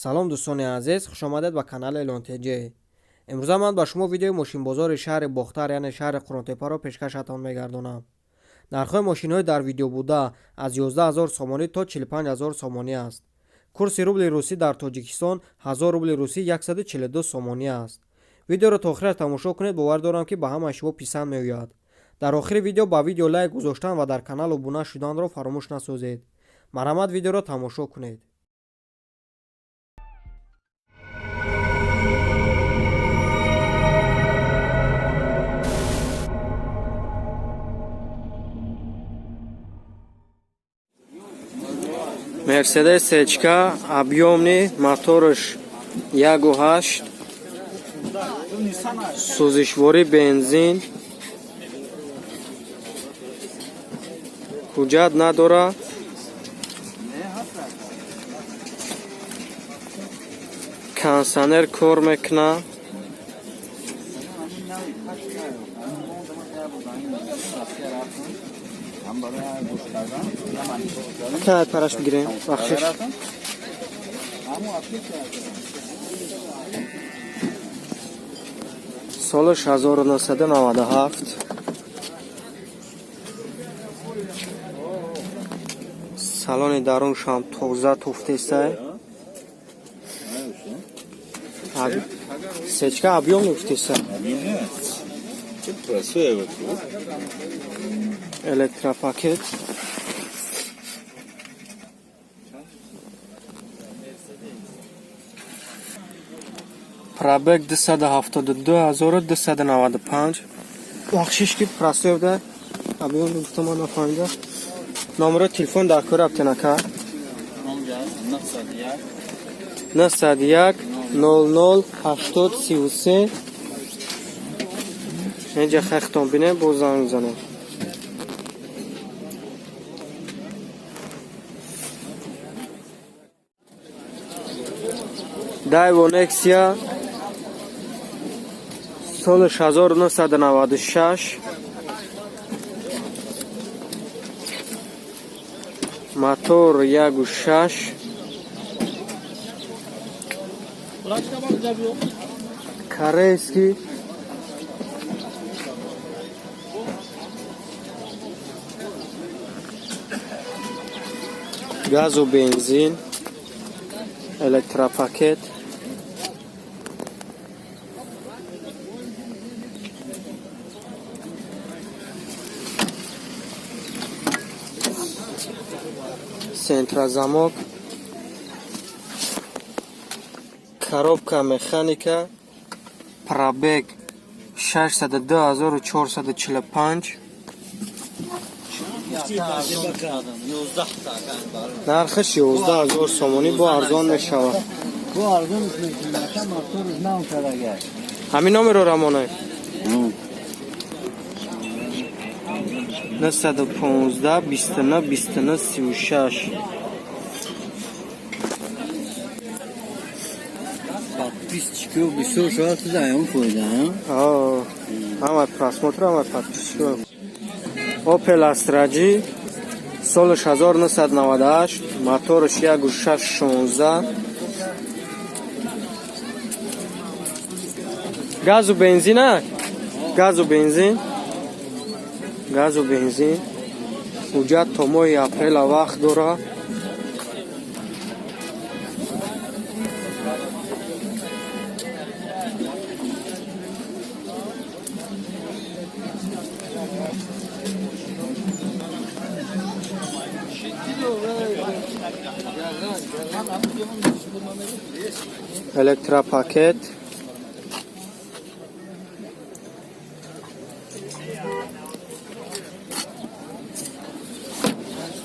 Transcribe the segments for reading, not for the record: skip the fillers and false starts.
Салом, дӯстони азиз, хушомадед ба канали Элон Тҷ. Имрӯза ман ба шумо видеои мошинбозори шаҳри Бохтар, яъне шаҳри Қурғонтеппаро пешкашатон мегардонам. Нархҳои мошинҳои дар видео буда аз 11 0 сомонӣ то 45 0 сомонӣ аст. Курси рубли русӣ дар Тоҷикистон 1000 рубли русӣ 142 сомонӣ аст. Видеоро то охираш тамошо кунед, бовар дорам, ки ба ҳамаи шумо писанд меояд. Дар охири видео ба видео лайк гузоштан ва дар канал обуна шуданро фаромӯш насозед. Марҳамат, видеоро тамошо кунед. Мерседес сечка объёмный, мотораш 1,8, сӯзишворӣ бензин, ҳуҷҷат надорад. Кондитсионер кор мекунад. Кай параш бигирем, бахшиш. Солаш 1997. Салони даруншам тоза туфтесай. Сечка объёмный гуфтеса. Красиво. Электропакет. Пробег 272 295. Бахшиш, ки простой объёмный гуфтам, ман нафаҳмида. Номеро телефон дар кор аптенака? 901 00 80 33. Инҷа хехтон бинем, боз занг мезанем. Дайво Нексия, соли 1996, мотор 1,6, корейский. Газу бензин, электропакет. Центрозамок, коробка механика, пробег 602 445. Нархаш 11 000 сомонӣ, бо арзон мешавад. Ҳамин номеро рамонай: 915 29 29 36. Подписчиков бисёр шояд туда фоида. Ҳама просмотр, ҳама подписчиков. Опел Астра Ҷи, солаш 1998, мотораш 1,6 16, газу бензина, газу бензин, газу бензин. Ҳуҷҷат то моҳи апрела вақт дорад. Электропакет.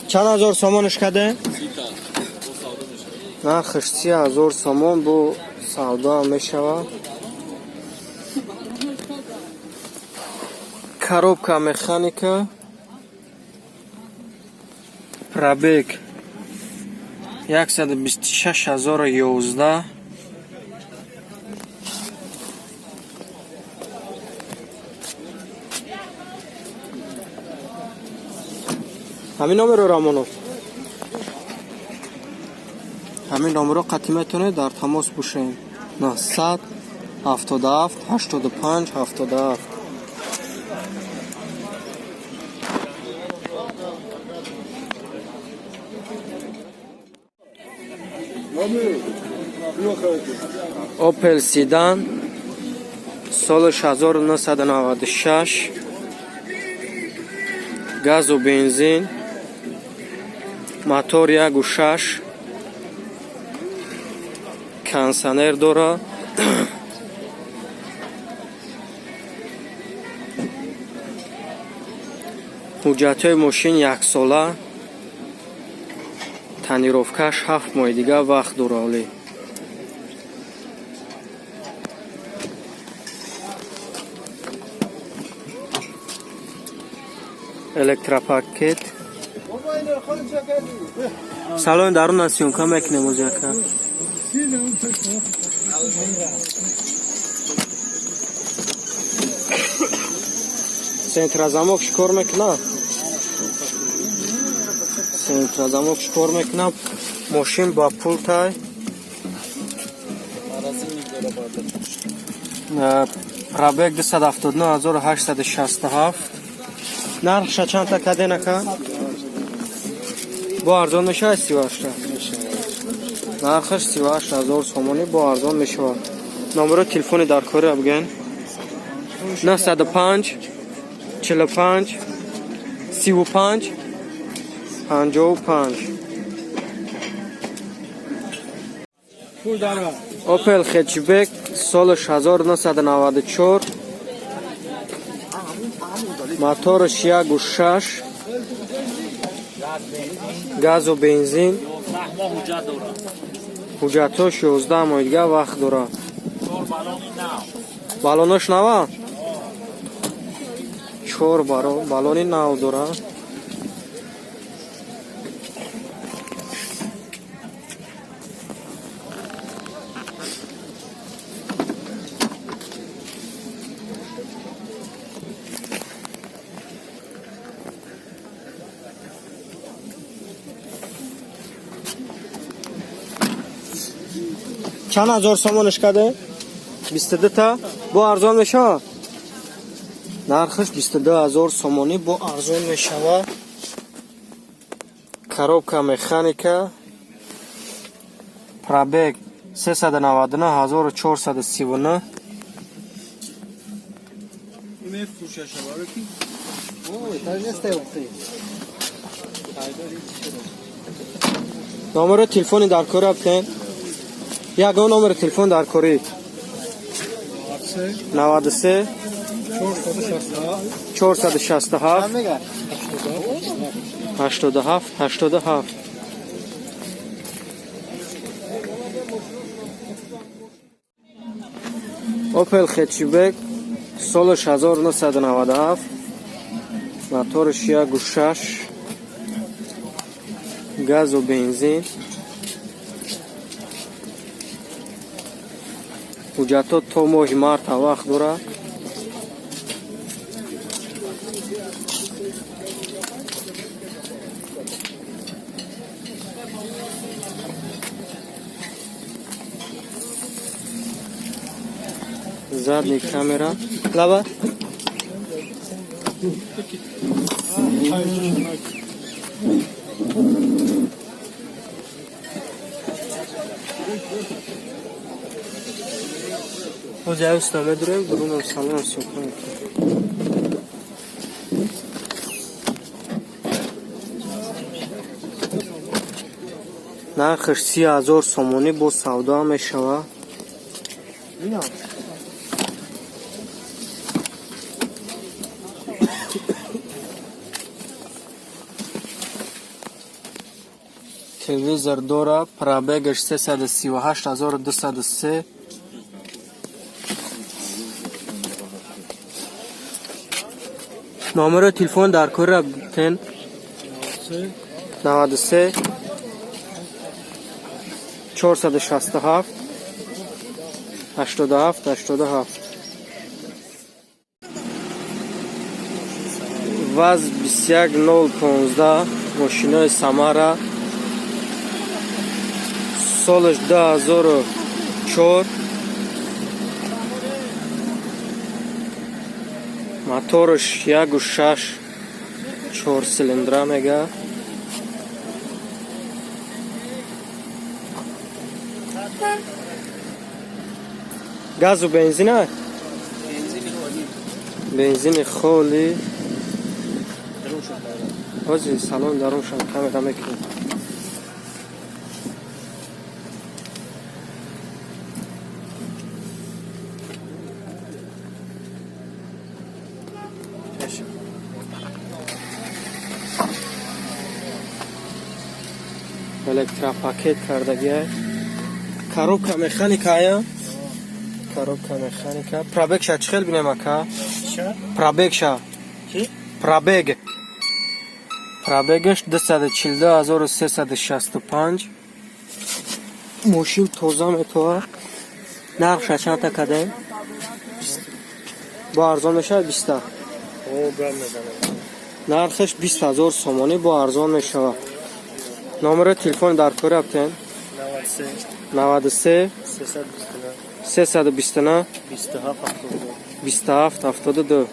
Чанд ҳазор сомонш каде? Нархаш 30 000 сомон, бо савдоам мешавад. Коробка механика, пробег 126 011. Ҳамин номеро, Рамонов. Ҳамин номерро қатъӣ метавонед дар тамос бошед: 977 85 77. Опел седан, соли 1996, газу бензин, мотор 1,6, кондитсионер дорад. Ҳуҷҷатҳои мошин яксола, тонировкаш 7 моҳи дига вақт дора. Олӣ. Электропакет. Салони даруна съёмка мекунем ози, ака. Центрозамок кор мекунад, центрозамок кор мекунад. Мошин ба пултай. Пробег 279867. Нархша чандта каден, ака? Бо арзон мешавад? 38-та. Нархаш 38 000 сомонӣ, бо арзон мешавад. Номеро телефони дар кора бигӯен: 905 45 35 55. Опел хетчбек, соли 1994, мотораш 1,6, газу бензин, ҳуҷҷатҳош 11 моҳи дига вақт дорад. Балонош нава, чор балони нав дорад. Чанд ҳазор сомонаш каде? 22 та. Бо арзон мешавад? Нархаш 22 000 сомонӣ, бо арзон мешавад. Коробка механика, пробег 399 439. Мефурӯшаша барои ки? Номери телефони дар кори битен, ягон номери телефон дар корӣ: 93 467 87 87. Опел хетчбек, соли 1997, мотораш 1,6, газу бензин, ҳуҷҷатҳо то моҳи марта вақт дорад. Задний камера лаба. Ҳозир аюста медурем, дурунам салон съёмка мекунем. Нархаш 30 000 сомонӣ, бо савдо мешавад. Телевизор дора, пробегаш 338 203. Номеро телефон дар кора битен: 93 467 87 87. ВАЗ 21015, мошинои Самара. Солаш 2004, мотораш 1,6, чор цилиндра мега. Газу бензина, бензини холи. Ҳозир салон даруншам камера мекунем. Электропакет кардагия, коробка механика ая, коробка механика. Пробегша чӣ хел бинем, ака? Пробегша, пробег, пробегаш 242365. Мошин тоза метоа. Нархша чанда кадаем? Бо арзон мешавад 20-та. Нархаш 20 000 сомонӣ, бо арзон мешавад. Номери телефони дар кори аптен? 93 329 27 72.